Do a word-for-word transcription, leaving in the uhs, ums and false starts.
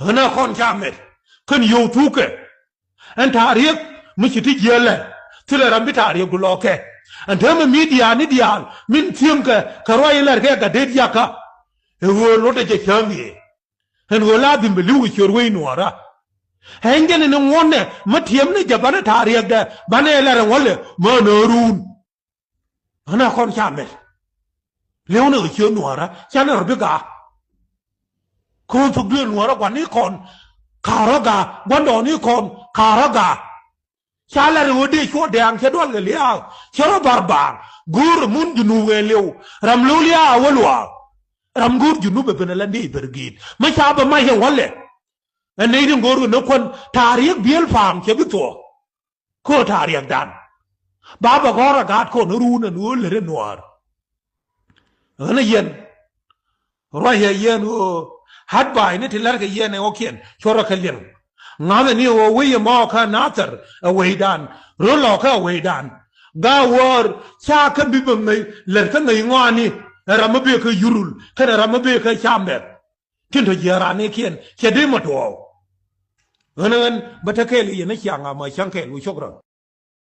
Ɣän a kɔn ca mɛt kän yio̱w thukɛ. Ɛn ta̱a̱ riek mi ci ti jiɛlɛ thilɛ ram bi ta̱a̱ riek du lɔɔkɛ. Ɛn täämɛ mi diaal ni diaal min thiäŋkɛ kɛ ruac in lɛr kɛ gat det yakä. Ɛ ɣöö lotdɛ jɛ cäŋ yee. Ɛn ɣöö la dhim bi li̱w kɛ ciöt wec nuɔɔrä. Ɛn jɛn in ŋuɔ̱tnɛ mi tiɛm ni jɛ banɛ ta̱a̱ riɛkdɛ banɛ lɛr ɛn wälɛ mänä ruun. Ɣän a kɔn ca mɛt. Li̱w ni kɛ ciöt nuɔɔrä canɛ rɔ bi gaak. Ko̱n thuk duël nuɔɔrä gua̱n ni kɔn ka̱rä gaak gua̱ndɔɔŋ ni kɔn ka̱rä gaak. Ca lat ɣöö dee cuɔ dɛ̈ɛ̈ŋ cɛ dual kɛ lia̱a̱ cɛ rɔ bar baaŋ. Go̱o̱r mun junub ɣɛɛliw ram lo̱w lia̱a̱ wä luaak. Ram go̱o̱r junub ɛ ben ɛ la dee bär gi̱i̱t mi ca bɛ mac ɛ wälɛ. Ɛ nɛy tin go̱o̱r kɛ ni kuän ta̱a̱ riek biël pa̱a̱m cɛ bi thuɔ̱ɔ̱k. Kä ta̱a̱ riɛkdan ba bɛ gɔ̱r ɛ gaat kɔn ruun ɛn ɣöö lät ɛ nuäär. Ɣän ɛ yɛn ruac ɛ yɛn ɣöö hat ba̱a̱cni ti la̱t kɛ yɛn ɛ ɣɔ̱kiɛn cuɔrɛ kɛ liɛŋ. Ŋa̱thɛ ni ɣöö wec ɛmɔ kä nathɛr ɛ wecdan. Röl lɔkä ɛ wecdan. Ga̱a̱ wäär ca kä bi bä ŋäc lät kä ŋäc ŋɔaani. Ɛ ram mi bëë kä yurul kɛnɛ ram mi bëë kä cambɛth. Tin tɔ jiɛɛr ranikiɛn cɛ dee mɔ tuɔɔk. Ɣän ɣän bä te kɛɛl yɛn ni ciaŋ amä cäŋ kɛɛl wu cok rɔ.